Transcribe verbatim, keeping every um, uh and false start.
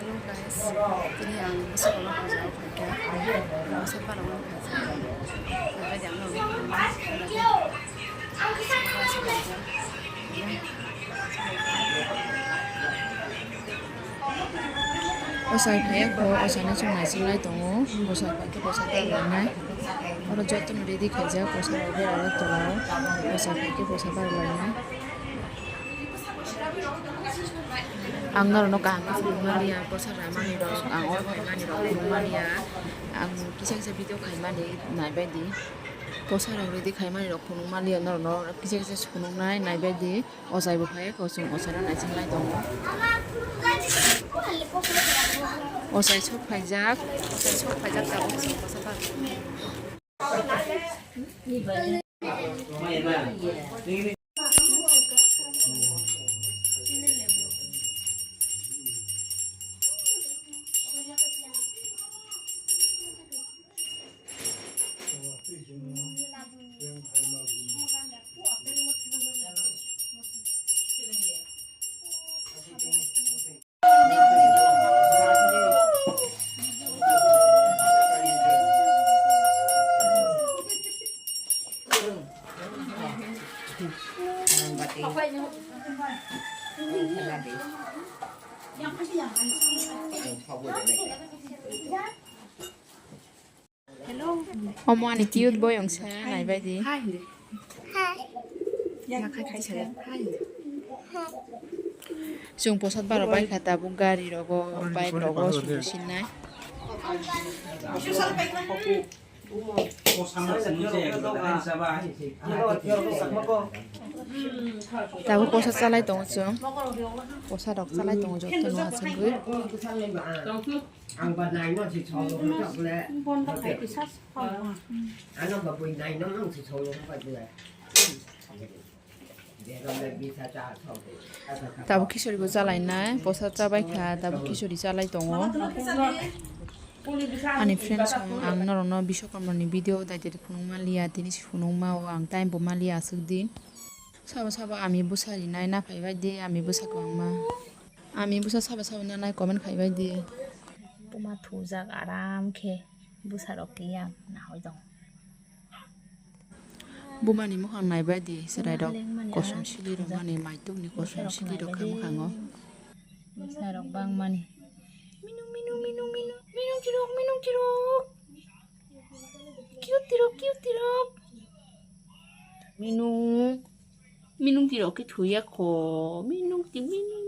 Hello guys, tini ang bwswk ulo phaijak, phaikha. Bwswk phano ulo phaijak. Phaikha di ang nokni phaikha. Ochai phaiya kho, ochaino chwng naiching lai tongo. Bwswk phaikhe bwswk ta lainai. Oro jotono ready khaijak, bwswk rok berajak tola o. Ochai phaiya khe bwswk ta lainai. Ang norokno kaham khe phunuk manliya, posa ramani rok, ang oro phaimani rok phunuk manliya, ang kisa kisa video khaimani naibaidi, posa rok ready khaimani rok phunuk manliya, norokno kisa kisa phunuknai naibaidi, ochai bo phaiya kho, chwng ochaino naiching lai tongo. Ochai sok phaijak, ochai sok phaijak tabuk chwng posa ta. Omo ani cute boy wngsa naibaidi. Hai hindi. Hai. Ya khai khai saya. Hai hindi. Chwng posat baro bai kha tabuk gari rogo, bike rogo, sumui sinai. Tabuk posa chalai tongo chwng. Posa rok chalai tongo joto no achugwi. Ang ba naino si cholo hwnkhe le. Ano ba bui naino mang si cholo hwnkhe le. Tabuk khichori bo chalai nai, posa chabai kha, tabuk khichori chalai tongo. Ani friends rok, ang norokno Biswakarma ni video dai dai phunuk manliya, tini si phunuk ma o, ang time bo manliya aswk din. Sabo sabo ami bwsa rinai na phaibai di, ami bwsa kwbangma. Ami bwsa sabo sabo nanai comment khaibai di. Buma thujak aram khe bwsa rok kiyam nahoi tong. Bumani mukhang naibai di, chwrai rok kosom sili rok mani, maituk ni kosom sili rok kha mukhango. Bwsa rok bang mani. Minung, minung, minung, minung, minung chirok, minung chirok. Cute tirok, cute tirok. Minung, minung tirok khe thuya kho. Minung ti, minung.